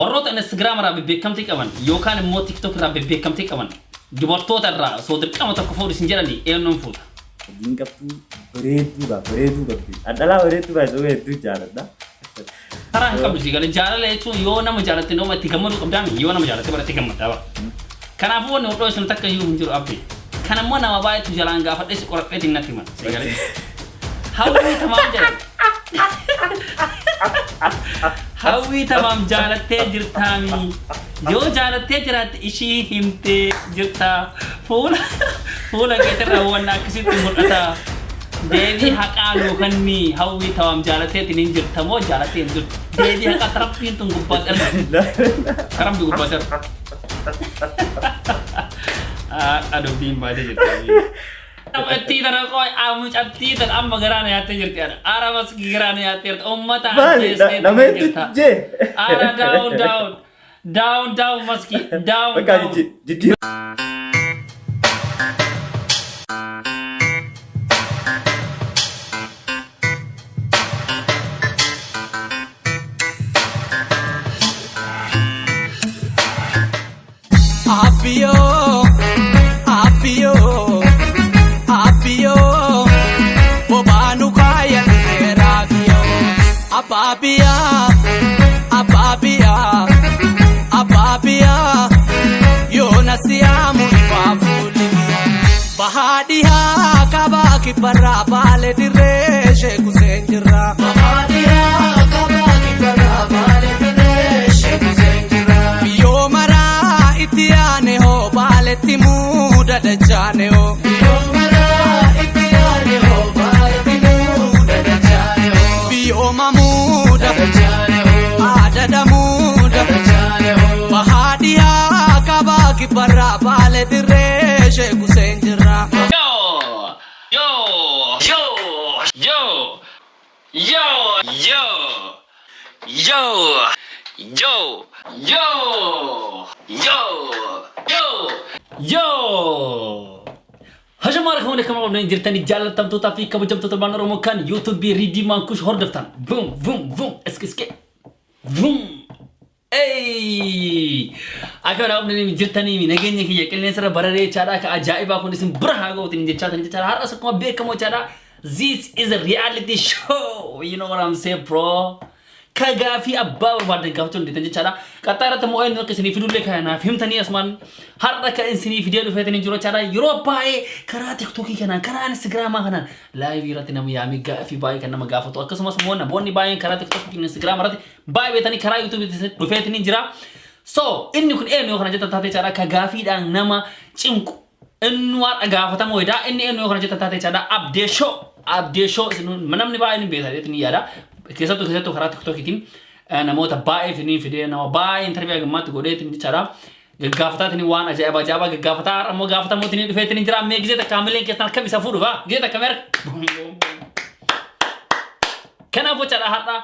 Warroota Instagram irraa bebbeekamtii qaban yookaan immoo TikTok irraa bebbeekamtii qaban dubartoota irraa osoo dirqama tokko fuudhu isin jedhanii eenyuun fuuta? Hojiin qabdu bareedduu bareedduu qabdi. Dhalaa bareedduu baay'isuu hedduu jaaladha. Karaa hin qabdu si galee jaalala jechuun yoo nama jaalatte nama itti gammaduu qabdaami, yoo nama jaalatte bara itti gammaddaa bara. Kanaafuu wanni hodhoo isin takka iyyuu hin jiru abdi. Kan ammoo nama baay'eetu jalaan gaafadhee si qoradheetiin natti himan si galee. Hawwii Tamaam jedhama. Hawwii Tamaam jaalattee jirtaami. Yoo jaalattee jiraatte ishii himtee jirta. Fuula keetirraa wanna akkasitti mul'ata. Deebii haqaa nuu kenni. Hawwii Tamaam jaalatteetiin hin jirta moo jaalattee hin jirtu? Deebii haqaa tarabbiin tun gubbaatti argama. Tarabbii gubbaatti argama. Adubbiin baatee jirti. Mucattii tana qoy, mucattii tana amma garaa na nyaattee jirti ana. Ara maski garaa na nyaattee jirti. Uummata Maali? ajjeestee Nama hedduu jirta. jee. Ara down down. Down down maski. Down Bakka down. jijjiirama. Abiyoo, abiyoo, abiyoo, bobaanu kaaya dhufeera kiyoo. Abaabiyaa, abaabiyaa, abaabiyaa, yoona siyaamu ifaa fuulli. Bahaadhiyaa kabaa kibbarraa baale dirree sheeku seen jirra. Bahaadhiyaa kabaa kibbarraa baale dirree sheeku seen jirra. Biyyoo maraa itti yaane hoo baaletti muuda dachaane hoo. Biyyoo maraa itti yaane hoo baaletti muuda dachaane hoo. Biyyoo mamuuda dachaane hoo. Aadada muuda dachaane hoo. Bahaadhiyaa kabaa kibbarraa baale dirree sheeku seen jirra. Yo! Yo! Yo! Yo! Yo! Yo! Yo! Yo! Yo! Yo! Yo! Yo! Hashamaa harka akkam qabdan jirtanii, jaallatamtootaa fi kabajamtoota ilmaan Oromoo kan YouTube Riidii Maankush hordoftan. Vum vum vum eske eske vum. Ey! Akka kana qabdanii jirtanii, nageenya kiyya qilleensa irra bararee jechaadha. Akka ajaa'ibaa kun isin bira haa ga'uutiin jechaa jechaadha. Har'as akkuma beekamu jechaadha. This is a reality show. You know what I'm saying, bro? Ka gaafii abbaa barbaadan gaafachuu dandeettan jechaadha. Qaxxaa irratti immoo eenyu akka isinii fidullee kanaaf himtanii asumaan har'a kan isinii fidee dhufeetanii jiru jechaadha. Yeroo baay'ee karaa TikTokii kanaan, karaa Instagramaa kanaan live irratti nama yaamee gaafii baay'ee kan nama gaafatu, akkasumas immoo namoonni baay'een karaa TikTokii fi Instagram irratti baay'ee beetanii karaa YouTubeii dhufeetanii jira. So inni kun eenyu yoo kana jettan taate jechaadha, ka gaafiidhaan nama cinqu inni waan gaafatamu wayidaa inni eenyu yoo kana jettan taate jechaadha, Abdee Show. Abdee Show namni baay'een hin beekta jedheetiin yaada. Keessattuu karaa TikTokiitiin namoota baay'ee fidee fidee nama baay'ee interview gammaatti godheetiin jechaadha. Gaggaafataatiin waan ajaa'iba ajaa'ibaa gaggaafataa, har'a immoo gaafatamuutiin dhufeetiin jira. Mee gizee takka hamileen keessan akkam isa fuudhu faa gizee takka meerka. Kanaaf jechaadha, har'a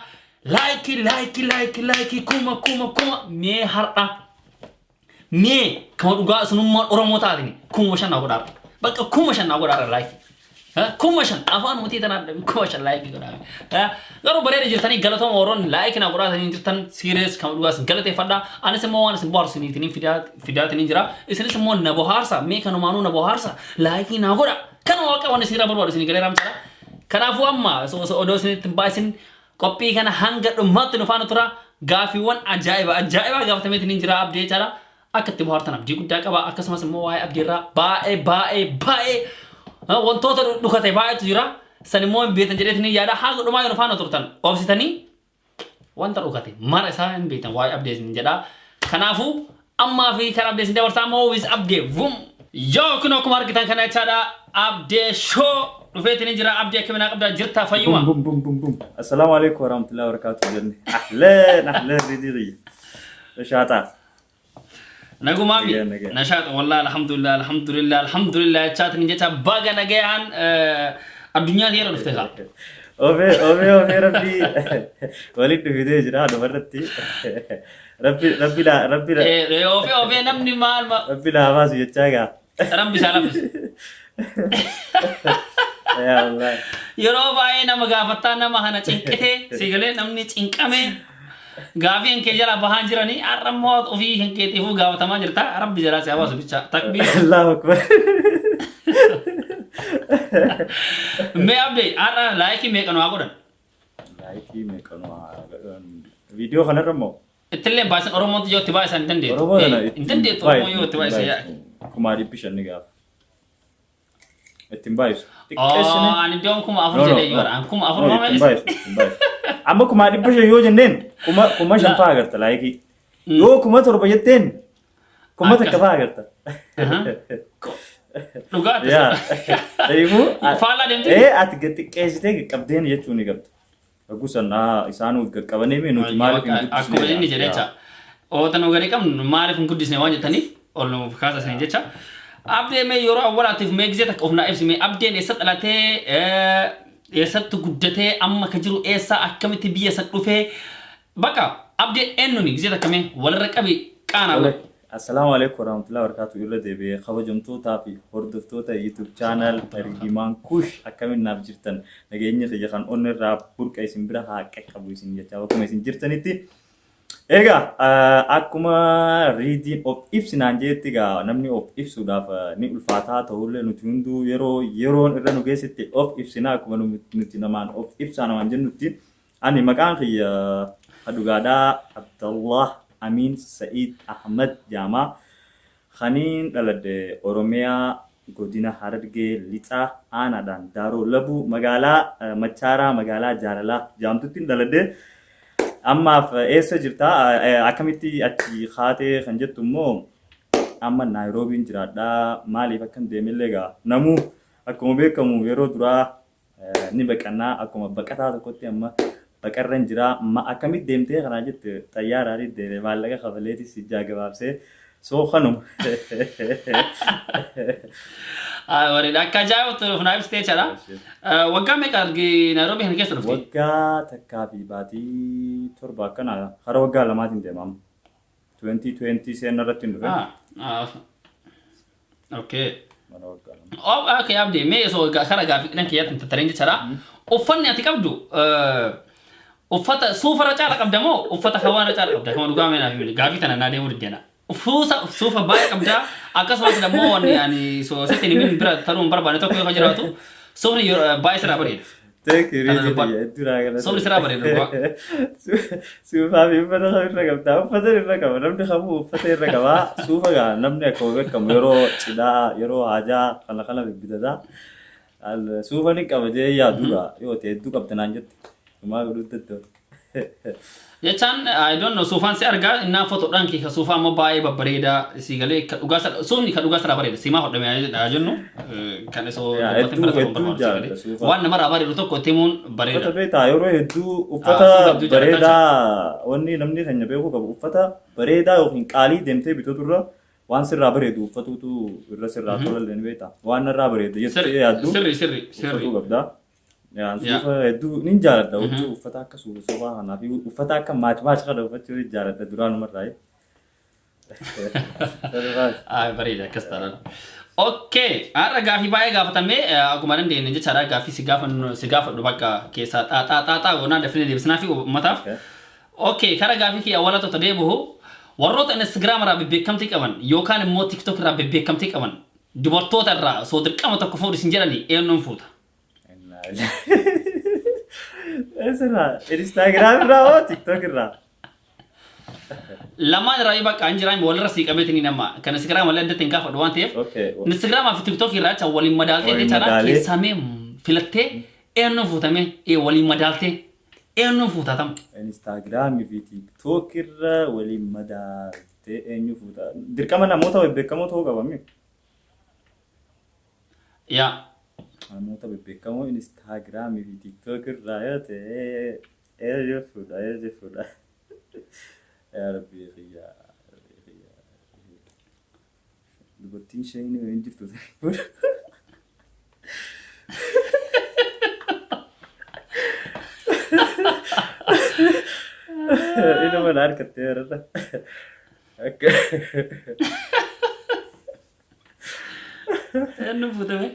like like like like 1000 1000 mee har'a mee kama dhugaa sunummaan Oromoo taatini 5000 naa godhaa. Bakka 5000 naa godhaa like. 5000 afaan mootii tanaa dhabi 5000 like godhaa. Garuu bareeda jirtanii, galatooma warroonni like naa godhaatanii jirtan, serious kama dhugaa isin galateeffadha. Anis immoo waan isin bohaarsu isiniitiin fidaatanii jira. Isinis immoo na bohaarsa, mee kanumaanuu na bohaarsa, like naa godha. Kanuma waaqa waan isin irraa barbaadu isin galee raamsaadha. Kanaafuu amma odoo isinitti hin baay'isin, qophii kana hanga dhumaatti nu faana tura. Gaafiiwwan ajaa'iba ajaa'ibaa gaafatameetiin hin jira abdii jechaadha. Akka itti bohaartan abdii guddaa qaba. Akkasumas immoo waa'ee abdiirraa baay'ee baay'ee baay'ee wantoota dhukate baay'eetu jira. San immoo hin beektan jedheetiin hin yaada. Hanga dhumaa yoo nu faana turtan obsitanii wanta dhukate mara isaa hin beektan waa'ee abdii isin jedha. Kanaafuu ammaa fi kan abdii isin dabarsaa immoo with abdee vum. Yoo kun akkuma argitan kana jechaadha, Abdee Show dhufeetiin hin jira. Abdii, akkaminaa qabdaa jirtaa, fayyuma? Bum bum bum bum. Assalaamu alaikum warahmatullahi wabarakatuh jenne. Ahleen ahleen Ridii kiyya. Nashaaxaa. Nagumaami. Nagaa, nagaa. Nashaata wallahi, alhamdulillah, alhamdulillah, alhamdulillah jechaatiin jecha baga nagayaan addunyaa yeroo dhufte kaa. Ofee ofee ofee rabbii walitti dhufitee jira dhumarratti. Rabbi rabbi laa rabbi la Ofee ofee namni maal rabbi laa baasu jechaa gaa. Rabbi isaa laffisu. Yaa Allah. Yeroo baay'ee nama gaafattaa nama kana cinqitee si galee namni cinqamee Gaafii kan kee jala bahaan jiranii har'a immoo ofii kan keetiifuu gaafatamaa jirta. Rabbi jalaa si hawaasu bicha. Takbiir. Allahu akbar. Mee abdee har'a like meeqa nu haa godhan? Like meeqa nu haa godhan? Viidiyoo kanarra immoo Ittillee baasan Oromoon yoo itti baasan hin dandeettu. Oromoo kana Hin dandeettu Oromoo yoo itti baasan yaa. 500,000 ni gaafa. Ittiin baay'isu. Xiqqeessine. Ani iddoon 4,000 No, no, jedhee no. yoo an 4,000 No, moo ittiin baay'isu, ittiin baay'isu. Amma 500,000 yoo jenneen 5,000 fa'aa agarta like. Yoo 7,000 jetteen 1,000 fa'aa agarta. Dhugaa Yaa. Eeyyuu. Faallaa deemtee? Ee ati xiqqeessitee qaqqabdeen jechuu ni qabda. Gusan isaanuuf qaqqabanii mee nuti maaliif hin guddisne? Akkuma inni jedhe jecha. Oota nu gadi qabnu maaliif hin guddisne waan jettaniif ol nuuf kaasa isin jecha. Abdee mee yeroo awwaalaatiif mee gisee takka of naa ibsi mee abdeen eessa dhalatee eessatti guddatee amma ka jiru eessa akkamitti biyya san dhufee bakka abdeen eenyuni gisee takka mee walirra qabi qaana. Tole. Assalaamu alaikum warahmatullahi wabarakatuh. Irra deebi'ee kabajamtootaa fi hordoftoota YouTube channel Ridimaan Kush, akkamiin naaf jirtan? Nageenya kiyya kan onni irraa burqa isin bira haa qaqqabu isin jecha bakkuma isin jirtanitti. Egaa akkuma riidiin of ibsinaan jeetti egaa namni of ibsuudhaaf ni ulfaataa ta'ullee nuti hunduu yeroo yeroon irra nu geessetti of ibsinaa akkuma nuti namaan of ibsaa namaan jennutti. Ani maqaan kiyya dhugaadhaa Abdallah Amin Sa'id Ahmad Jaamaa. Kaniin dhaladhe Oromiyaa, godina Harargee Lixaa, aanaadhaan Daaroo Labuu, magaalaa Machaaraa, magaalaa Jaalalaa jaamtutti dhaladhe. Ammaaf eessa jirta? Akkamitti achi kaatee kan jettu immoo amma Naayiroobiin jiraadha. Maaliif akkan deemillee egaa namuu akkuma beekamu yeroo duraa ni baqannaa akkuma baqataa tokkotti amma baqarran jira. Ma akkamitti deemtee kanaa jette xayyaaraan deeme maallaqa kafaleeti sijjaa gabaabsee soo kanuma. Bareeda akka ajaa'ibatti of naa ibsitee jechaadha. Waggaa meeqa argi Naayiroobii kana keessa dhufte? Waggaa 1 fi baatii 7 akkana kara waggaa 2tiin deema amma. 2020 seenna irratti hin dhufe. Okay. Mana waggaa 2. Oh, okay, abdii mee osoo kara gaaffii qidhan kiyyaatti hin tattareen jechaadha. Uffanni ati qabdu uffata suufarra caala qabda moo uffata hawaarra caala qabda? Kama dhugaa mee naaf himi. Gaaffii tana naa deemuu diddeena. Fuusa suufa baay'ee qabda akkasumas immoo wanni ani sitti himin bira taruu hin barbaanne tokko yoo jiraatu suufni baay'ee sirraa bareeda. Thank you, Kana Riidi dubbadhu. kiyya hedduu naa galata. Suufni sirraa bareeda dhugaa. Suufaa fi uffata kam irra qabda? Uffata irra qaba. Namni kamuu uffata irra qaba. Suufa gaa namni akkuma beekamu yeroo cidhaa, yeroo haajaa kana kana bibbitata. Suufa ni qaba jee yaadu gaa yoo ta'e hedduu qabda naan jette. Dhumaa godhuu danda'u. Jechaan I don't know suufaan si argaa innaa fotoodhaan kee ka suufaa ammoo baay'ee babbareedaa si galee ka dhugaa suufni ka dhugaa sirraa bareeda simaa hodhame haa jennu kan isoo Yaa, dubbatin hedduu bira ta'uu hedduu barbaadu si jaalladha galee. suufa. Waan namarraa bareedu tokko itti himuun bareeda. Uffata beektaa yeroo hedduu uffata Suufa hedduu jaalladha. Bareedaa wanni namni keenya beekuu qabu uffata bareedaa yookiin qaalii deemtee bitatu irra waan sirraa bareedu uffatuutu irra sirraa tolallee ni beektaa. Waan narraa bareedu jettee yaaddu Sirri sirri sirri. uffatuu qabda. Yaan Yaa. suufa hedduu nin jaaladha. Huccuu uffata akka suufa suufaa kanaa fi uffata akka match match kana uffachuu nin jaaladha duraanumarraa. Ay, bareeda akkas taanaan. Okay, har'a gaafii baay'ee gaafatamee akkuma dandeenye jechaadha gaafii si gaafannu si gaafadhu bakka keessaa xaaxaa xaaxaa goonaa dafnee deebisnaa fi uummataaf. Okay, kara gaafii kiyya awwaala tokko deebi'u warroota Instagram irraa bebbeekamtii qaban yookaan immoo TikTok irraa bebbeekamtii qaban dubartoota irraa osoo dirqama tokko fuudhu isin jedhanii eenyuun fuuta? Eessarraa? Instagram irraa moo TikTok irraa? Lamaan irraa bakka hin jiraan walirra sii qabeetiin nama kan Instagram malee addatti hin gaafadhu waan ta'eef Okay. Instagram fi TikTok irraa jecha waliin madaaltee Waliin jechaadha madaalee. keessaa mee filattee eenyuun fuutamee waliin madaaltee eenyuun fuutatam? Instagramii fi TikTok irra waliin madaaltee eenyu fuuta? Dirqama namoota bebbeekamoo ta'uu qabami. Yaa. Namoota bebbeekamoo Instagramii fi TikTok irraa yoo ta'e eenyu fuudha? Eenyu fuudha? Yaa Rabbii kiyya. Rabbii kiyya. Dubartiin isheen hin jirtu. Fuudha. Inuma na harkattee barata. Akka. Eenyuun fuutame?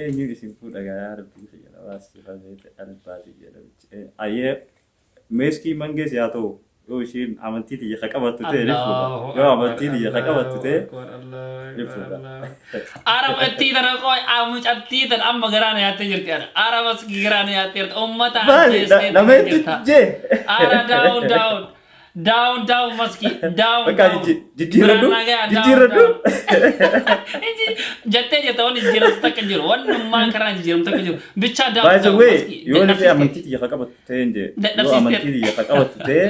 Eenyu isin fuudha gaa yaa Rabbii kiyya na baasii fazeete albaasii jedhamichi. Ayyee meeskii mangees yaa ta'u. Yoo ishiin amantii tiyya ka qabattu ta'e ni fuudha. Yoo amantii tiyya ka qabattu ta'e ni fuudha. Ara mucattii tana qoy mucattii tana amma garaa na nyaattee jirti ana. Ara maski garaa na nyaattee jirti. Uummata Maali? ajjeestee Nama hedduu jirta. jee. Ara down down. Down down maski down Bakka down. jijjiiradhu. Biraan nagaa down Jijjiiradhu. down. Jettee jirta wanni jijjiiramtu takka hin jiru. Wannummaan karaa jijjiiramtu takka hin jiru. Bichaa down By the down way, maski. yoo ni Dadhabsiiste. amantii tiyya ka qabattu ta'e hin jee. Yoo Dadhabsiiste. amantii tiyya ka qabattu ta'e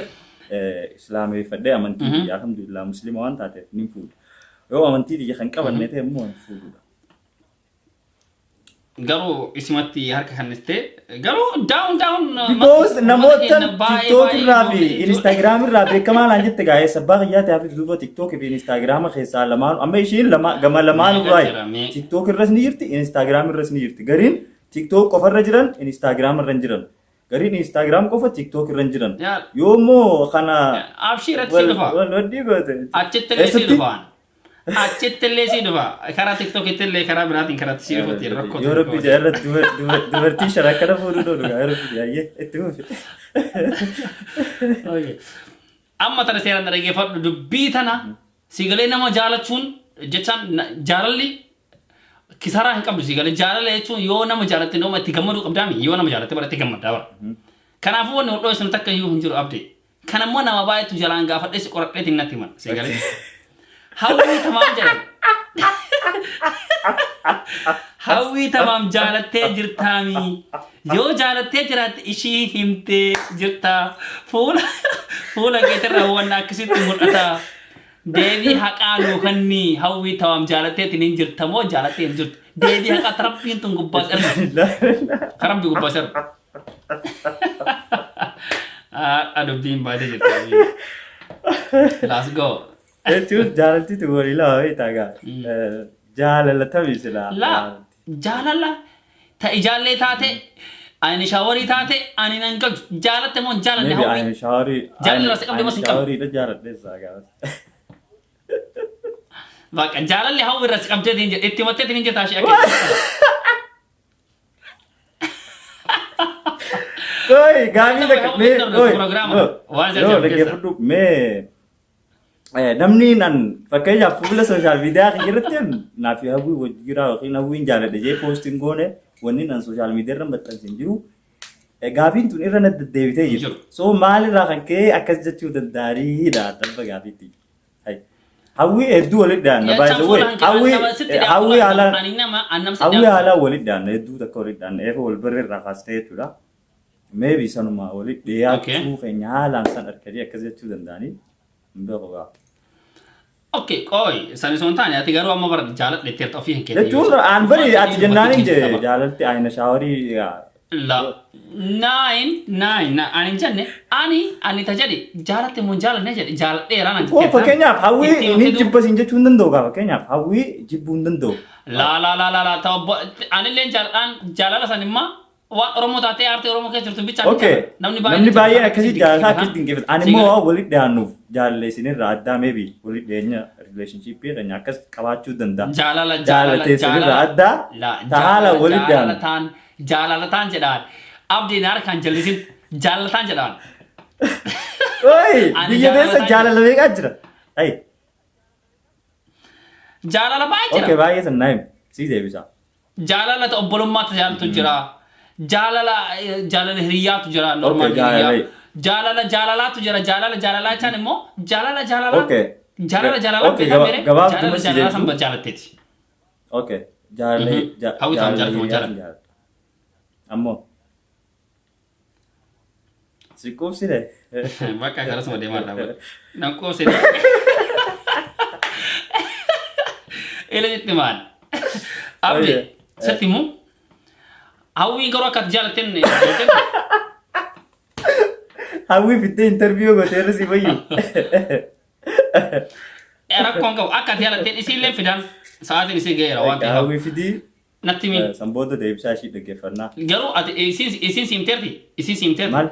islaameeffadhee amantii tiyya alhamdulillah muslima waan taateef ni fuudha. Yoo amantii tiyya kan qabanne ta'e immoo hin fuudhudha. Garuu isimatti harka kannistee garuu down down. Because namoota TikTok irraa fi Instagram irraa beekamaa naan jette gaa'ee sabbaa kiyyaa ta'ee fi duuba TikTok fi Instagram keessaa lamaan amma ishiin lama gama lamaan Meeqa irraa jira, meeqa? TikTok irras ni jirti, Instagram irras ni jirti. Gariin TikTok qofarra jiran, Instagram irra hin jiran. Gariin Instagram qofa, TikTok irra hin jiran. Yaa. Yoo immoo kana Abshiiratti si dhufa. Wal waddii goote. Achitti illee si Eessatti? dhufaan. Achitti illee si dhufa. Karaa TikTokitti illee karaa biraatiin karaatti si dhufutti rakkoo Yoo rabbi tokko. jaa irra dubartii shan akkana fuudhuu dhoodhu gaa yoo rabbi jaa ayyee itti fufi. Okay. Amma tana seeraan dhaggeeffadhu dubbii tana sigalee nama jaalachuun jechaan jaalalli kisaraa hin qabdu sigalee jaalala jechuun yoo nama jaalatte nama itti gammaduu qabdaami yoo nama jaalatte bara itti gammaddaa bara. Kanaafuu wanni hodhoo isin takka iyyuu hin jiru abdee. Kanammoo nama baay'eetu jalaan gaafadhee si qoradheetiin natti himan sigalee. Hawwii Tamaam jedhan. Hawwii Tamaam jaalattee jirtaami. Yoo jaalattee jiraatte ishii himtee jirta. Fuula keetirraa wanna akkasitti mul'ata. Deebii haqaa nuu kenni. Hawwii Tamaam jaalatteetiin hin jirta moo jaalattee hin jirtu? Deebii haqaa rabbiin tun gubbaa sirna. Rabbi gubbaa sirna. Haadha dubbiin baatee jirti. Let's go. Jechuun jaalaltiitu walii lama beektaa gaa. Jaalala tamii silaa. La jaalala ta ijaallee taate ani shaaworii taate ani nan galchu jaalatte moo hin jaalanne Maybe hawwii. ani shaaworii. Jaalala si qabdi moo si hin qabdu? Shaaworiidha jaaladheessaa gaa. Baqa jaalalli hawwii irra si qabdeetiin jedhe itti himatteetiin hin jirta ishee akka. Koi gaafii takka mee Hawwii oi. Prograama. Waan Yoo jedhamu keessa. dhaggeeffadhu mee namni nan fakkeenyaaf fuula social media kiyya irratti naaf hawwii wajji jiraa yookiin hawwiin jaaladha jee poostiin goone wanni nan social media irra maxxanse hin jiru. Gaafiin tun irra na deddeebitee jirti. Jiru. So maalirraa kan ka'e akkas jechuu danda'aniidha tabba gaafiitti. Hai. Hawwii hedduu walitti dhiyaanna by the way. Hawwii hawwii haalaan Ani nama an nama sitti hawwii dhiyaatu. haalaan walitti dhiyaanna, hedduu takka walitti dhiyaanna, eefa wal barree irraa kaastee jechuudha. Maybe sanuma walitti dhiyaachuu keenya haalaan san harkanii akkas jechuu danda'anii hin beeku gaa. Okay, qoy sani sun taane ati garuu amma bara jaaladha itti ofii hin keetii. Jechuun aan bari ati jennaan hin jee jaalalti ayina shaaworii gaa. La nine nine ani hin jenne ani ta jedhe jaalatte moo hin jaalanne jedhe jaaladheera naan Koo jetteetta. fakkeenyaaf hawwii Itti ni himte jibba siin jechuu hin danda'u gaa, fakkeenyaaf hawwii jibbuu hin danda'u. La la la la la ta obbo anillee jaaladhaan jaalala san immoo waan Oromoo taatee aartii Oromoo keessa jirtu bichaa Okay. namni Namni baay'een akkasii jaalata akkasitti dinqifata. Ani immoo waan walitti dhiyaannuuf jaalala isinirraa addaa maybe walitti dhiyeenya relationship keenya akkas qabaachuu danda'a. Jaalala jaalala Jaalala isinirraa addaa La ta haala walitti jaalala dhiyaannu. taan jaalala taan jedhaan abdiin harkaan jallisin jaalala taan jedhaan. Oi, Ani biyya keessa jaalala jaalala meeqaa jira? Ai, Jaalala baay'ee okay jira. Baay'ee san naayim sii deebisa. Jaalala ta obbolummaatti jaalatu jira. Jaalala jaalala hiriyyaatu jira normal Okay, jaalala. hiriyyaa. Jaalala jaalalaatu jira. Jaalala jaalalaa jechaan immoo jaalala jaalalaa. Okay. Jaalala jaalalaa Okay, beekaa mere gabaabduma jaalala si jaalalaa deebisu. san jaalatteeti. Okay, jaalala Hawwi ta'an jaalala jaalatamu hiriyyaatiin jaalala. jaalladha. Ammoo si quubsine. Bakka akkasuma deemaa dhaabata. Nan quubsine. Ila jetti maal? Abdi Oye. sitti immoo hawwiin garuu akka ati jaalatteen jaalatteen Hawwii fittee interview gootee irra si fayyu. Rakkoon qabu akka ati jaalatteen isiillee fidan sa'aatiin isii ga'eera waan ta'eef. Hawwii fidii Natti min san booda deebisaa ishii dhaggeeffannaa. Garuu ati isiin siimteerti isiin siimteerti Maal?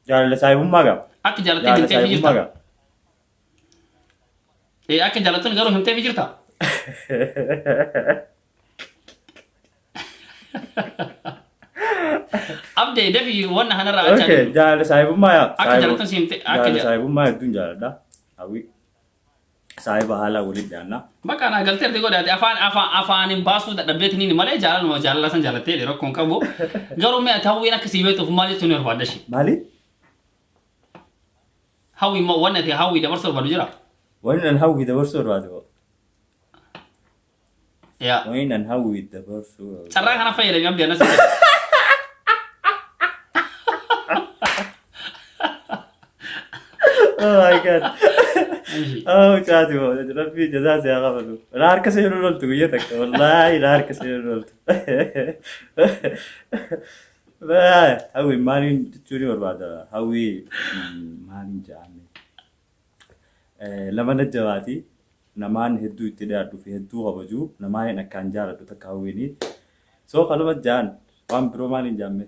Jaalala saahibummaa qaba. Akka jaalattee Jaalala himteefi saahibummaa jirta. qaba. Akka jaalattuun garuu himteefi jirta. Abdee dafi wanna kanarraa acha Okay, deemu. jaalala saahibummaa yaa. Akka jaallattan siimte akka Jaalala jaallattan. saahibummaa hedduun jaaladha. Hawwii saahiba haala waliin dhiyaanna. Bakka naa galtee erti godhaate afaan afaan afaaniin baasuu dadhabdeetiniin malee jaalaluma jaalala san jaalattee rakkoon qabu. Garuu mee ati hawwiin akka sii beektuuf maal jechuun ni barbaadda ishee? Maali? Hawwi immoo wanni ati hawwii dabarsuu barbaadu jira? Wanni nan hawwii dabarsuu barbaadu. Yaa. Wanni nan hawwii dabarsuu barbaadu. Carraa kana fayyadami abdii anas jedhe. Oh my God. Oh, caati moo rabbii jazaa si haa kafalu. Laa harka seenuu loltu guyya takka. Wallaahi laa harka seenuu loltu. Hawwi maaliin jechuu ni barbaada? Hawwi maaliin jedhame? Lama na jabaati. Namaan hedduu itti dhiyaadhu fi hedduu kabaju. Namaan akkaan jaaladhu takka hawwiini. So kanuma jaan waan biroo maaliin jaamme?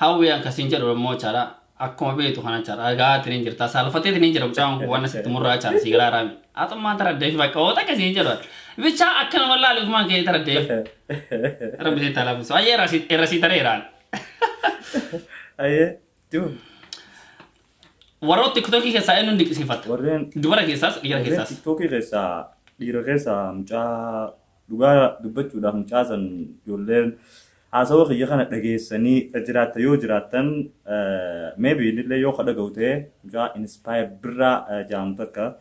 Hawwi akkasiin jedhu immoo jechaadha. Akkuma beektu kana jechaadha. Dhagaa ni jirta. Saalfatee ni jira mucaan kun waan asitti murraa jechaadha. Si galaa raami. Atummaan taraddeef bakka oota akkasiin jedhu. Bichaa akka nama laalu ufumaan kee taraddeef. Rabbi si talaafisu. Ayyee irra sii tareeraan. Ayyee. Tuu. Warroota TikTokii keessaa eenyuun dinqisiifatta? Warreen Dubara keessaas dhiira warreen keessaas. TikTokii keessaa dhiira keessaa mucaa dhugaa dubbachuudhaaf mucaa san ijoolleen haasawaa kiyya kana dhageessanii jiraatta yoo jiraattan, maybe innillee yoo ka dhaga'u ta'e, mucaa Inspire Birraa jedhamu takka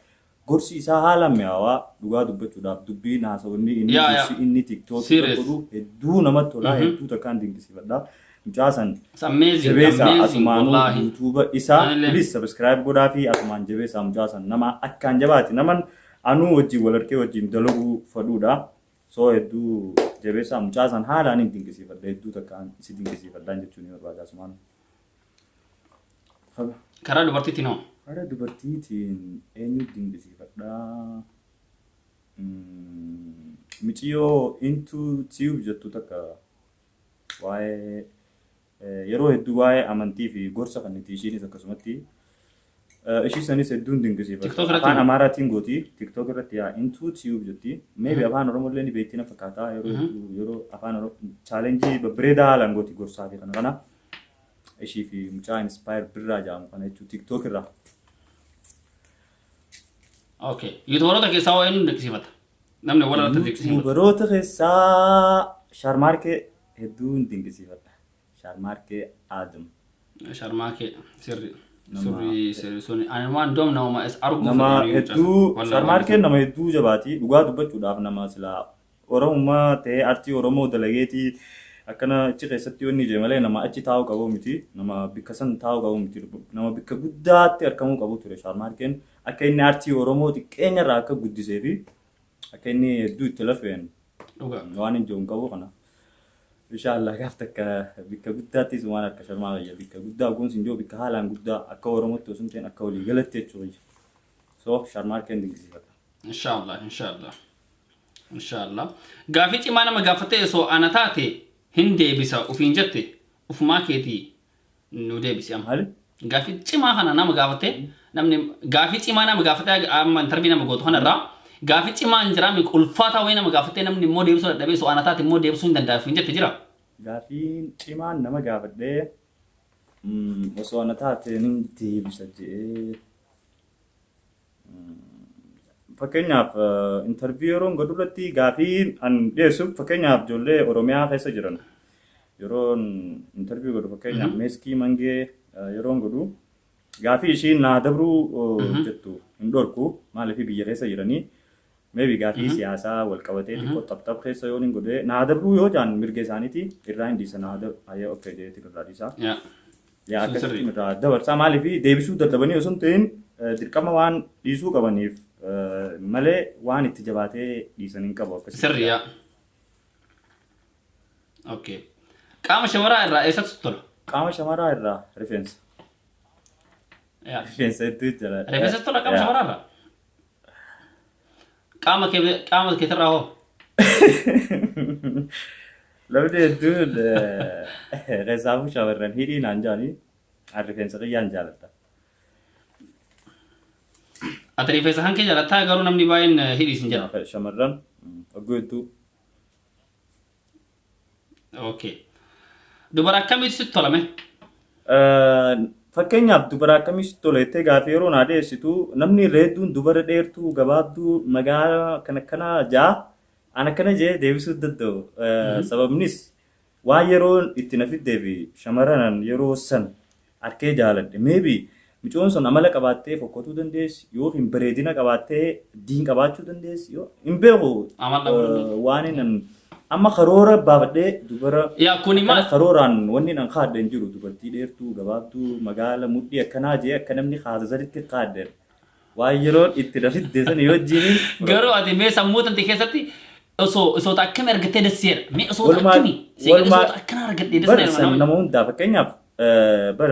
gorsi isaa haala mi'aawaa. Dhugaa dubbachuudhaaf dubbiin haasawni inni Yaa, yaa. gorsi inni TikTokii Serious. godhu hedduu namatti tola, hedduu takkaan dinqisiifadha mucaa san. It's amazing. Jabeessa Amazing. asumaanuu Wallaahi. YouTube isaa Anillee. please subscribe godhaa fi asumaan jabeessa mucaa san. Nama akkaan jabaati, naman anuu wajjin wal harkee wajjin dalaguu fadhuudha. So hedduu jabeessa mucaa san, haalaan hin dinqisiifadha, hedduu takkaan isi dinqisiifadhaan jechuun ni barbaada asumaan. Karaa dubartiitiin hoo? Karaa dubartiitiin eenyu dinqisiifadha? Miciyyoo Into Tube jettu takka waa'ee yeroo hedduu waa'ee amantii fi gorsa kan itti ishiinis akkasumatti ishii sanis hedduun dinqisiifadha. TikTok irratti Afaan moo? Amaaraatiin gooti. TikTok irratti yaa Into Tube jetti. Maybe afaan Oromoo illee ni beekti na fakkaata. Yeroo hedduu yeroo afaan Oromoo challenge babbareedaa haalaan gooti gorsaa fi kana kana. Ishii fi mucaa Inspire Birraa jedhamu kana jechuudha TikTok irraa. Okay. YouTuberoota keessaa hoo eenyuun dinqisiifata? Namni wal irratti dinqisiifatu. YouTuberoota keessaa Sharmaarkee hedduun dinqisiifadha. Sharmaarkee Adam. Sharmaakee sirri. Sirri sirri suni ani waan doom nama is arguu Nama fedhanii hedduu wallahi. Sharmaarkeen nama hedduu jabaati. Dhugaa dubbachuudhaaf nama silaa Oromummaa ta'ee artii Oromoo dalageetii akkana achi keessatti yoo inni ije malee nama achi taa'uu qabu miti. Nama bikka san taa'uu qabu miti. Nama bikka guddaatti argamuu qabu ture Sharmaarkeen. Akka inni artii Oromoo xiqqeenya irraa akka guddisee fi akka inni hedduu itti lafeen Dhugaa. waan hin jiru hin qabu kana. Inshaallah gaaf takka bikka guddaattis waan akka Sharmaa kiyya bikka guddaa kun sin jiru bikka haalaan guddaa akka Oromootti osoo hin ta'in akka walii galatti jechuudha. So Sharmaarkeen dinqisiifadha. Inshallah, inshallah. Inshallah. Gaafii cimaa nama gaafattee osoo ana taate hin deebisa ufiin jette ufumaa keetii nu deebisi amma. Maali? Gaafii cimaa kana nama gaafattee namni gaafii cimaa nama gaafattee amma interview nama gootu kanarraa gaafii cimaa hin jiraami ulfaataa wayii nama gaafattee namni immoo deebisuu dadhabee osoo ana taate immoo deebisuu hin danda'a ufiin jette jira. Gaafiin cimaan nama gaafadhee osoo ana taate nin deebisa jedhee, fakkeenyaaf interview yeroon godhu irratti gaafii an dhiyeessuuf, fakkeenyaaf ijoollee Oromiyaa keessa jiran yeroon interview godhu, fakkeenyaaf Meeskii Mangee yeroon godhu gaafii ishiin naa dabruu jettu hin dhorku. Maaliif biyya keessa jiranii maybe gaafii siyaasaa wal qabatee xiqqoo xapxap keessa yoo hin godhe naa dabruu yoo jaan mirga isaaniiti irraa hin dhiisa naa hayyee okay jedheetiin irraa dhiisa. Yaa. Yaa Sun akkasitti sirrii. irraa dabarsaa. Maaliif deebisuu dadhabanii osoo hin ta'in dirqama waan dhiisuu qabaniif malee waan itti jabaatee dhiisan hin qabu akkasitti. Sirrii yaa. Okay. Qaama shamaraa irraa eessatti tola? Qaama shamaraa irraa rifeensa. Yaa. Rifeensa hedduu jala. Rifeensa tola qaama Yaa. shamaraa irraa? Qaama kee qaama keetirraa hoo? Namni hedduun keessaafuu shamarran hidhii naan jaanii an rifeensa kiyyaan jaaladha. Ati rifeensa kan kee jaalattaa garuu namni baay'een hidhii sin jedha. Shamarran ogguu hedduu. Okay. Dubara akkamiitu sitti tolame? Fakkeenyaaf dubara akkamitti tolettee gaafa yeroo naa dhiyeessitu, namni irra hedduun dubara dheertuu, gabaabduu, magaalaa kan akkanaa jaa an akkana jee deebisuu danda'u. Sababnis waan yeroo itti na fiddee fi shamarran yeroo san arkee jaaladhe. Maybe micoon sun amala qabaattee fokkotuu dandeessi yookiin bareedina qabaattee diin qabaachuu dandeessi, yoo hin beeku. Amala dhabuu dandeessi. Waan inni amma karoora baafadhee dubara Yaa kuni akkana maal? Karooraan wanni nan kaadhe hin jiru. Dubartii dheertuu, gabaabduu, magaala, mudhii akkanaa jee akka namni kaasa sanitti kaadhe. Waan yeroon itti na fidde sani wajjiniin. Garuu ati mee sammuu tante keessatti osoo akkamii argattee dasseera? Mee osoo akkamii? Osoo akkana argadhee Bar dasseera. san nama hundaa, fakkeenyaaf bar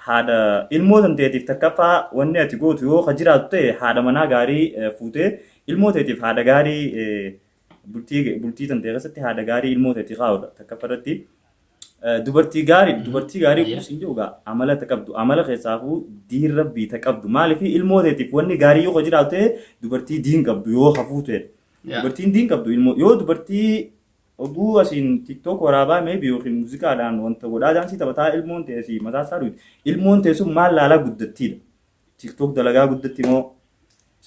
haadha ilmoo tanteetiif takkaffaa wanni ati gootu yoo ka jiraatu ta'e, haadha manaa gaarii fuutee ilmoo teetiif haadha gaarii, bultii tantee keessatti haadha gaarii ilmoo teetii kaa'udha takkaffaa irratti. Dubartii gaarii, dubartii gaarii kun siin jedhu gaa amala ta qabdu, amala keessaafuu diin rabbii ta qabdu. Maaliif? Ilmoo teetiif wanni gaarii yoo ka jiraatu ta'e, dubartii diin qabdu yoo hafuu ta'e. Dubartiin diin qabdu ilmoo yoo dubartii oguu asiin TikTok waraabaa maybe yookiin muuziqaadhaan wanta godhaa daansii taphataa ilmoon ta'e si mataa isaa duuti. Ilmoon ta'e sun maal laalaa guddattiidha? TikTok dalagaa guddatti moo?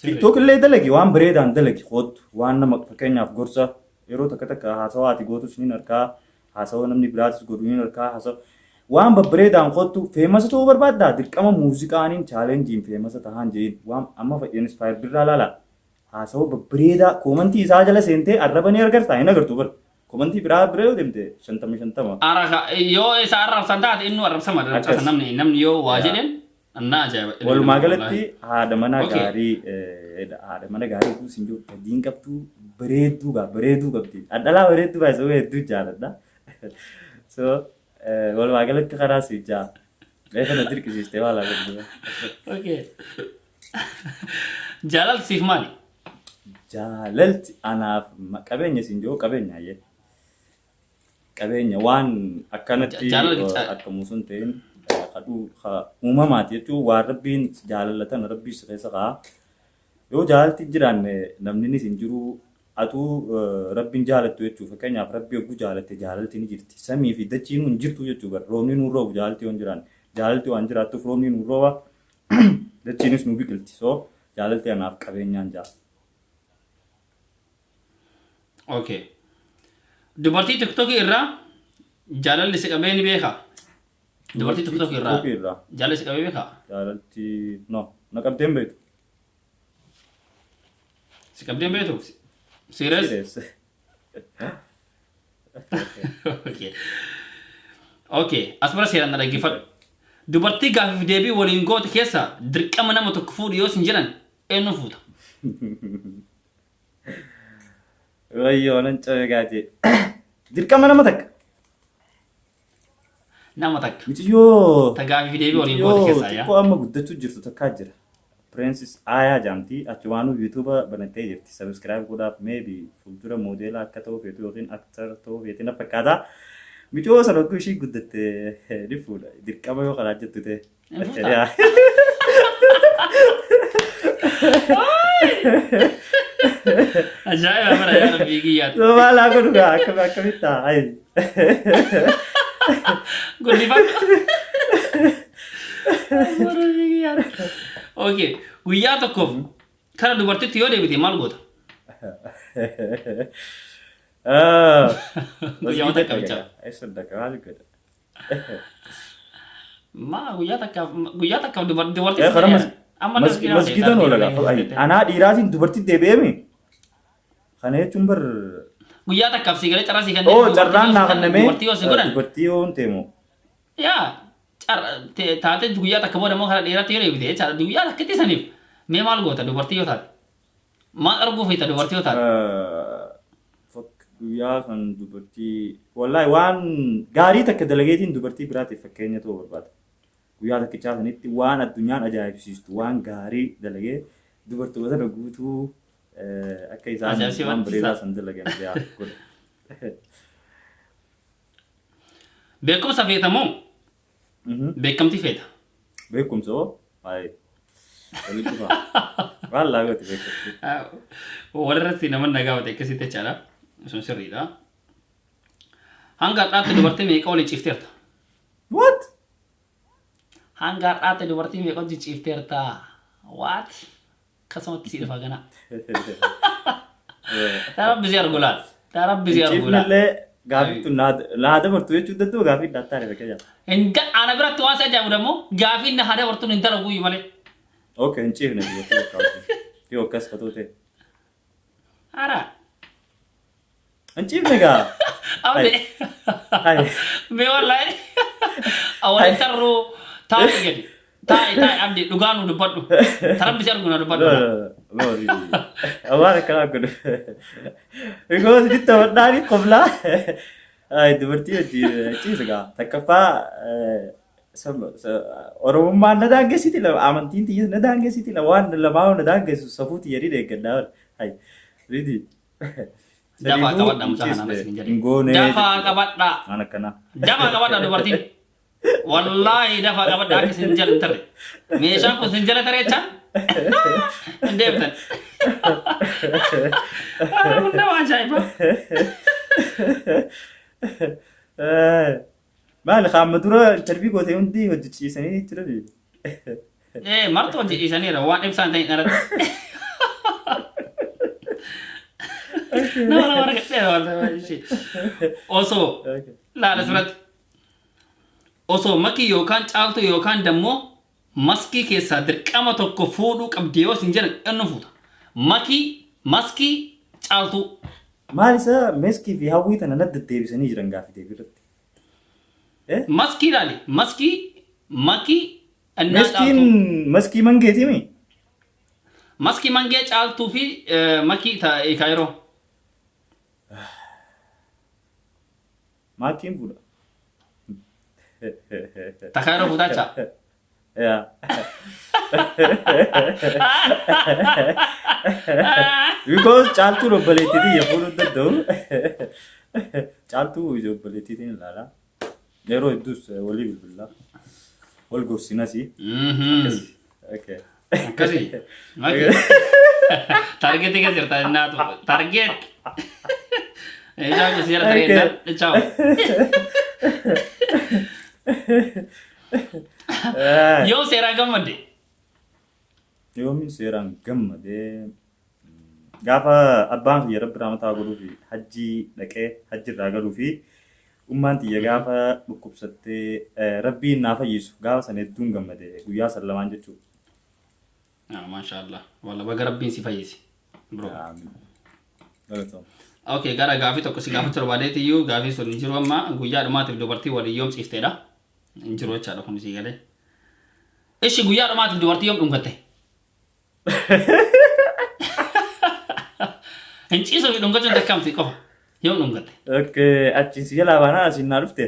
TikTok illee dalagi, waan bareedaan dalagi, kootu waan nama fakkeenyaaf gorsa yeroo takka takka haasawaa ati gootus ni harkaa, haasawaa namni biraatis godhu ni harkaa, haasawa waan babbareedaan kootu. Famous ta'uu barbaaddaa, dirqama muuziqaaniin challengeiin famous tahaan jeen. Waan amma Inspire birraa laala, haasawaa babbareedaa commentii isaa jala seentee arraba ni argartaa? Hin agartu. Bar commentii biraa bira yoo deemte 50 50. Araka yoo isa arrabsan taate inni arrabsama. Akkas. Namni yoo waa jedheen na ajaa'iba. Walumaa galatti haadha manaa gaarii, haadha mana gaarii kun siin jiru diin qabdu, bareedduu gaa bareeduu qabdi. Dhalaa bareedduu baay'isuu hedduu jaaladha. So walumaa galatti karaa si jaa. Mee kana dirqisiistee waa laata? Okay. Jaalalti siif maali? Jaalalti anaaf qabeenya siin jiru, qabeenya ayyee. Qabeenya waan akkanatti akka musun ta'in kadhuu uumamaati jechuun waan rabbiin jaalalatan rabbii si keessa ka'a. Yoo jaalalti hin jiraanne namninis hin jiru, atuu rabbiin jaalattu jechuudha. Fakkeenyaaf rabbii hogguu jaalatte jaalalti ni jirti. Samii fi dachiinuu hin jirtu jechuudha. Roobni nuun roobu jaalalti yoo hin jiraanne. Jaalalti waan jiraattuuf roobni nuun rooba. Dachiinis nu biqilti. So jaalalti anaaf qabeenyaan jaa. Okay. Dubartii TikTokii irraa jaalalli si qabee ni beekaa? Dubartii TikTokii irraa TikTokii irraa jaalalli si qabee beekaa? Jaalalti no, na qabdee hin beektu. Si qabdee hin beektu? Serious? Serious. Okay. Okay. As bira seeraan na dhaggeeffadhu. Dubartii gaafiif deebii waliin goote keessa dirqama nama tokko fuudhu yoo sin jedhan eenyu fuuta? Wayyoo, nan cabe gaajee. Dirqama nama takka. Nama takka. Miciyyoo. Ta gaafiif deebii waliin goote Miciyyoo keessaa yaa. xiqqoo amma guddachuu jirtu takkaa jira. Princess Aayaa jaamti, achumaanuu YouTube banattee jirti. Subscribe godhaaf. Maybe fuuldura moodeela akka ta'uu feetu yookiin actor ta'uu feeti na fakkaata. Micoo sana hogguu ishii guddatte ni fuudha. Dirqama yoo kanaa jettu ta'e. Hin fuutaa? Ajaa'iba bara yaa rabbii kiyyaatti. Maal haa godhu gaa, akkamitti ta'a? Ayi. Guddifadhu. Okay. Guyyaa tokkoof kara dubartitti yoo deebite maal goota? Guyyaa takka bicha. Eessa dhaqa, maal godha? Maa guyyaa takkaaf dubartii Karaa amma masgiidan oola gaa. Anaa dhiiraatiin dubartii deebi'eemi. Kana jechuun bar Guyyaa takkaaf si galee carraa si kennee Oo, carraan naa kennamee dubartii yoo si godhan dubartii yoo hin teemu. Yaa taate guyyaa takka booda immoo karaa dhiiraatti yoo deebite jechaadha, guyyaa takkitti saniif mee maal goota dubartii yoo taate? Maal arguu feeta dubartii yoo taate? Guyyaa kan dubartii, wallahi waan gaarii takka dalageetiin dubartii biraatiif fakkeenya ta'uu barbaada. Guyyaa takkichaa sanitti waan addunyaan ajaa'ibsiistu waan gaarii dalagee dubartoota sana guutuu akka isaan waan Ajaa'ibsiifachiisa. bareedaa san dalagan yaa godha. Beekumsa feeta moo beekamtii feeta? Beekumsa hoo? Baay'ee. Walitti dhufa. Waan laagooti beekamtii. Walirratti nama nagaa wate akkasitti jechaadha. Sun sirriidha. Hanga har'aatti dubartii meeqa waliin ciifteerta? What? Hanga har'aatti dubartii meeqa wajjin ciifteerta? What? Akkasumatti si dhufa gana. Rabbi si argu laal. Rabbi si argu laal. Ciifnillee gaafii tun naa dabartu jechuu danda'u gaafii hin taane fakkeenyaaf. Ana biratti waan si ajaa'ibu dammoo gaafiin na haa dabartuun hin dalagu iyyuu malee. Okay, hin ciifne dubartii takka wajjin. Yoo akkas fatoo ta'e. Hara. Hin ciifne gaa. Abde. Hai. Mee wallaahi. Awwaal tarruu taa'i gadi. Taa'i taa'i abdi dhugaa nu dubbadhu. Tarabbi si argu na No, dubbadhu. no, no, no, really. Waan akkanaa godhu. Because bitta badhaani qoblaa. Ay, dubartii wajjin ciisa gaa. Takkaffaa Oromummaan na daangessiti lama amantiin tiyyas na daangessiti lama waan lamaa na daangessu safuu tiyya ni deeggadhaa bara. Ay, really. Dafaa Saniifuu qabadhaa mucaa kanaa ciisne isin jedhe. hin goone Dafaa jechuudha. qabadhaa. Waan akkanaa. Dafaa qabadhaa dubartiin. Wallaahi dafaa qabadhaa akka isin jala hin tarre. Meeshaan kun isin jala taree jechaan hin deemtan. Kun nama ajaa'iba. Maali qaama dura interview gootee hundi hojjechiisanii jirani. Ee martu hojii dhiisaniira waan ibsaan ta'in irratti. Nama nama argadheera wallaahi. Osoo laala asirratti. Osoo makii yookaan caaltuu yookaan dammoo maskii keessaa dirqama tokko fuudhuu qabdi yoo isin jedhan eenyu fuuta? Makii, maskii, caaltuu. Maal isa meskii fi hawwii tana na deddeebisanii jiran gaaffii deebii irratti. Eh? Maskii ilaali. Maskii, makii, innaa caaltuu. Meskiin maskii mangeeti mi? Maskii mangee caaltuu fi makii kaayiroo. Maakiin fuudha. Ta kaayiroo fuutaacha. Yaa. Because caaltuun obboleettii tiyya fuudhuu hin danda'u. Caaltuu obboleettii ilaala. Yeroo hedduus walii bilbilla. Wal gorsinasi. Okay. Akkasii. Makii. Targeetii keessa jirta innaatu. Target. Meeshaan kun si jala taree Ciao. Yoo seeraan gammadde. Yoomiin seeraan gammadee gaafa abbaan kiyya rabbi rahmataa godhuu fi hajjii dhaqee hajji irraa galuu fi ummaan tiyya gaafa dhukkubsattee rabbiin naa fayyisu gaafa sana hedduun gammade guyyaa san lamaan jechuudha. Ah, Maashaallah. Walla baga rabbiin si fayyise. Bro. Amiin. Galatoom. Okay, gara gaafii tokko si gaafachuu barbaadeeti iyyuu gaafii sun hin jiru amma guyyaa dhumaatiif dubartii waliin yoom ciifteedha. Hin jiru jechaadha kun sii galee. Ishi guyyaa dhumaatiif dubartii yoom dhungatte? Hin ciisuu fi dhungachuun takkamti qofa. Yoom dhungatte? Okay, achiin si jalaa baanaa asiin naa dhufte.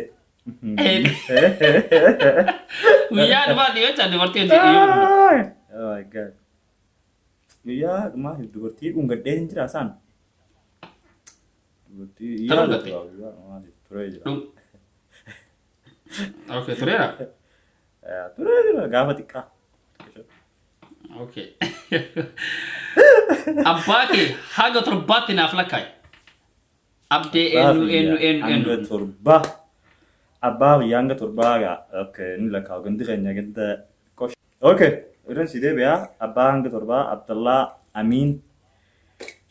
Guyyaa dhumaatiif jecha dubartii hojii yoom dhungatte? Oh my God. Guyyaa dhumaatiif dubartii dhungadhee hin jira isaan. Dubartii Ta yaada dhungatte? tura guyyaa dhumaatiif turee jira. Okay, tureera. Turee jira gaafa xiqqaa. Okay. Abbaa kee haga torbaatti naaf lakkaa'i. Abdee eenyu eenyu eenyu Hanga eenyu. torba. Abbaa kiyya hanga torbaa gaa. Okay, ni lakkaa'u. Gandi keenya ganda qosh. Okay, irran si deebi'a. Abbaa hanga torbaa Abdallaa Amiin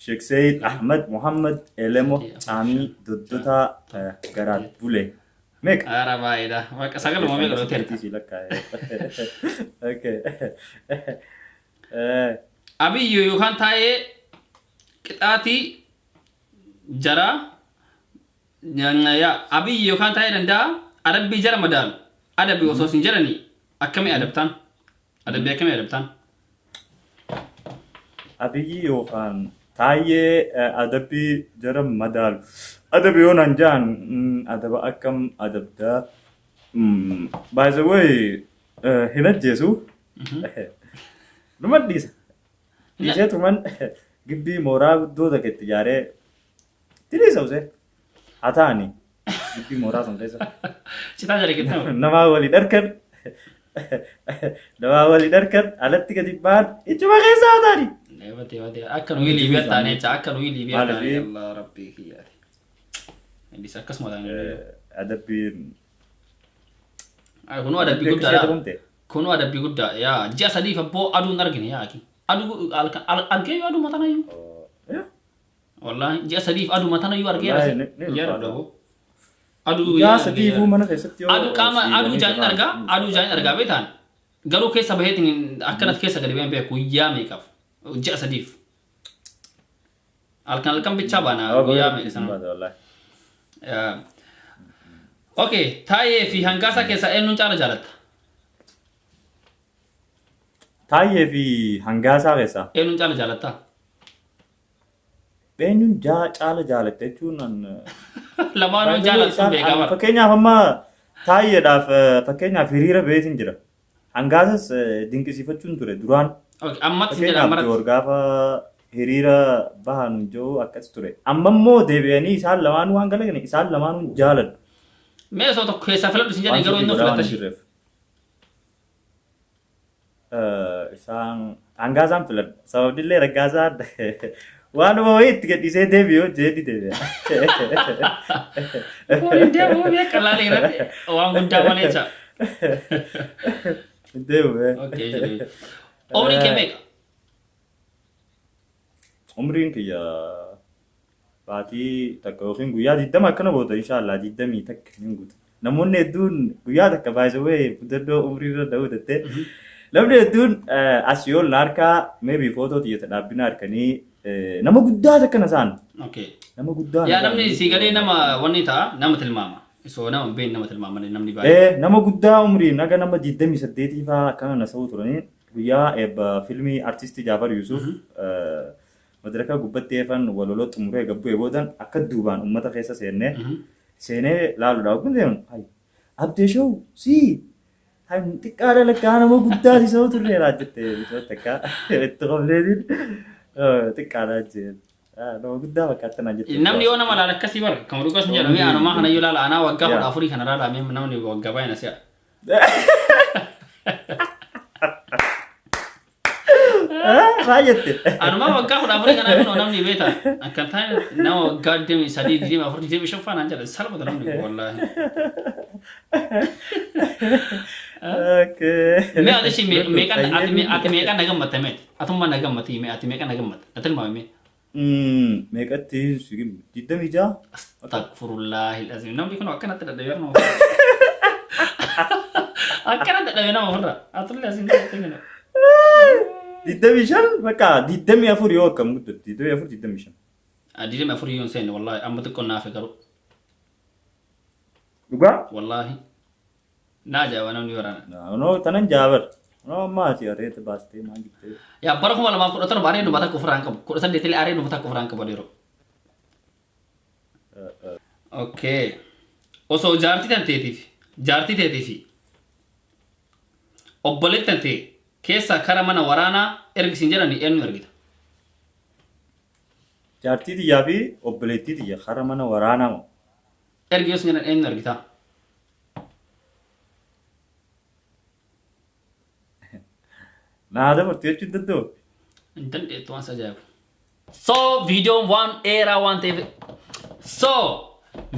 Sheikh Said Ahmad Muhammad Elemo Caamii Doddotaa Garaat Bule. Meeqa? Ara baay'eedha. Waaqa sagaluma meeqa dhooteerta? Si lakkaa'e. Okay. Abiyyu yookaan taa'ee qixaatii jaraa yaa abiyyi yookaan taa'ee danda'a adabbii jara madaalu adabbii osoo isin jedhanii akkamii adabtaan? Adabbii akkamii adabtaan? Abiyyi yookaan taayyee adabbii jara madaalu. Adabi yoo naan jaan adaba akkam adabdaa. By the way hin ajjeesu. Numa dhiisa. Dhiiseetuman gibbii mooraa guddoo takka itti ijaaree itti dhiisa usee. Haa ta'ani gibbii mooraa sun keessa. Citaa jala keessaa. Namaa waliin harkan namaa waliin harkan alatti gadi ba'an ijuma keessa haa ta'ani. Eebate eebate akka nuyi Liibiyaa taane jecha akka nuyi Liibiyaa taane Maaliif? Allah rabbii kiyyaati. Innis akkasuma ta'an. Adabbiin. Kunuu adabbii Akkasii guddaadha. adabamte. Kunuu adabbii guddaa. Yaa ji'a sadiif abboo aduu hin argine yaa aki. Aduu argee yoo aduu matanayyuu. Wallaahi ji'a sadiif aduu matanayyuu argee Wallaahi, argee. ni Yaa ulfaata. rabbi abboo. Aduu Ji'a sadiifuu mana keessatti yoo Aduu qaama aduu jaanin siidanii argaa aduu jaanin argaa beektaan garuu keessa baheetiin akkanatti keessa gadi baheen beeku guyyaa meeqaaf ji'a sadiif. Halkan halkan bichaa baana guyyaa meeqa sana. Baata wallaahi. Okay, Taayee fi Hangaasaa keessaa eenyuun caala jaalatta? Taayyee fi Hangaasaa keessaa. Eenyuun caala jaalatta? Eenyuun caala jaalatta jechuun an. Lamaanuu jaalattu beekaa bara. Fakkeenyaaf amma taayyeedhaaf fakkeenyaaf hiriira beetiin jira. Hangaasas dinqisiifachuun ture duraan. Okay, ammatti sin jedha Fakkeenyaaf ammaratti. Joor gaafa hiriira bahan jiru akkas ture. Amma immoo deebi'anii isaan lamaanuu waan galagane isaan lamaanuu jaaladhu. Mee osoo tokko keessaa filadhu sin jedhan Waan garuu sirrii inni godhaa waan filatta. hin jirreef. Isaan Hangaasaan filadha. Sababni illee Raggaasaan waanuma wayii itti gadhiisee deebi'u jeeni deebi'a. Kun deemuu beeka laalee irratti waan guddaa malee jecha. Deebi'u. Okay, jedhee. Umriin kee meeqa? Umriin kiyya baatii takka yookiin guyyaa 20 akkana booda inshaallah 21 hin guutu. Namoonni hedduun guyyaa takka baay'isawee guddadoo umrii irra da'uu jettee. Namni hedduun as yoo na harkaa maybe footoo xiyyeessa dhaabbina harkanii nama guddaa takkana isaan. Okay. Nama guddaa. Yaa namni sii galee nama wanni ta'a nama tilmaama. Isoo nama hin beekne nama tilmaama namni baay'ee. Nama guddaa umriin haga nama 28 faa akkana na sa'uu turanii guyyaa eebba filmii artistii Jaafar Yuusuf madaraka gubbatti eefan waloloo xumuree gabbu'ee boodan akka duubaan uummata keessa seennee seenee laaluudhaaf kun deemu. Hay Abdee Show sii hay xiqqaadha lakkaa nama guddaa si sa'uu turreera jette bitoo takka itti qobleetiin xiqqaadha jeen. Nama guddaa fakkaata naan jette. Namni yoo nama laala akkasii bara kan dhugas hin jedhamu anumaa kana yoo laala anaa waggaa 14 kana laala mee namni waggaa baay'ee na si'a. Maal jette? Anumaa waggaa 14 kana kunoo namni beeta akka taane nama waggaa 23 24 25 faanaan jedha salphata namni kun wallaahi. Okay. Mee ati ishii meeqan ati meeqan na gammatte meeti atummaa na gammatti mee ati meeqan na gammatte na tilmaame mee. Meeqatti 26? Astaghfirullahi alazim. Namni kun akkanatti dadhabee nama ofirra. Akkanatti dadhabee nama ofirra. Atullee asiin dadhabee kana. 25 bakka 24 yoo akkam guddatu 24 25. 24 yoo hin seenne wallaahi amma xiqqoo naafe garuu. Dhugaa? Wallaahi. Na ajaa'iba namni waraana. No tanan jaabar. No amma ati areeta baastee maal jettee. Yaa bara 2017 aree dhuma takka ofirraa hin qabu. 18 illee aree dhuma takka ofirraa hin qabu yeroo. Okay. Osoo jaartii tanteetiif jaartii teetiif obboleetti tantee keessa kara mana waraanaa ergisiin jedhani eenyu ergita? Jaartii tiyyaa fi obboleettii tiyya kara mana waraanaa moo? Ergi yoo sin jedhan eenyu ergita? Naa dabartu jechuun danda'u. Hin dandeettu waan si ajaa'ibu. So viidiyoon waan dheeraa waan ta'eef so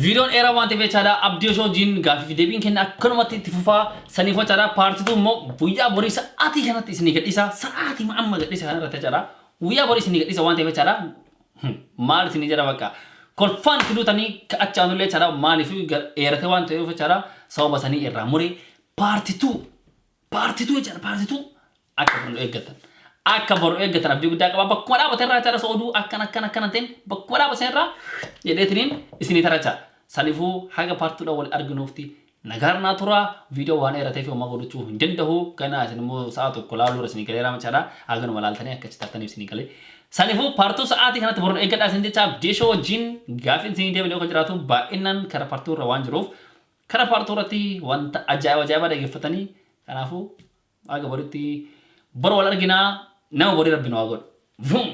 viidiyoon dheeraa waan ta'eef jechaadha Abdii Osoo wajjin gaaffii fi deebiin kenna akkanumatti itti fufaa saniif jechaadha paartituu immoo guyyaa borii sa'aatii kanatti isinii gadhiisa sa'aatii amma gadhiisa kana irratti jechaadha guyyaa borii isinii gadhiisa waan ta'eef jechaadha maal isinii jedha bakka kolfaan itti duutanii achi aanullee jechaadha maaliif dheerate waan ta'eef jechaadha sababa sanii irraa muree paartituu paartituu jechaadha paartituu akka boru eeggatan. Akka boru eeggatan abdii guddaa qaba. Bakkuma dhaabate irraa jechaadha oduu akkana akkana akkana ta'in bakkuma dhaabate irraa jedheetiniin isinii taracha. Saniifuu haga paartuudha wal arginuufti nagaarnaa tura viidiyoo waan dheerateef homaa godhachuu hin danda'u. Ganaa isin immoo sa'a tokko laaluu irra isinii galeera jechaadha. Haganuma laaltanii akka achi tartaniif isinii galee. Saniifuu paartuu sa'aatii kanatti boru eeggadhaa isin jecha Abdii Show wajjin gaafiin isinii deebiin yoo jiraatu baay'inaan kara paartuu irra waan jiruuf kara paartuu irratti wanta ajaa'iba ajaa'ibaa dhaggeeffatanii kanaafuu haga boritti boru wal arginaa nama borii rabbi nu haa godhu. Vum!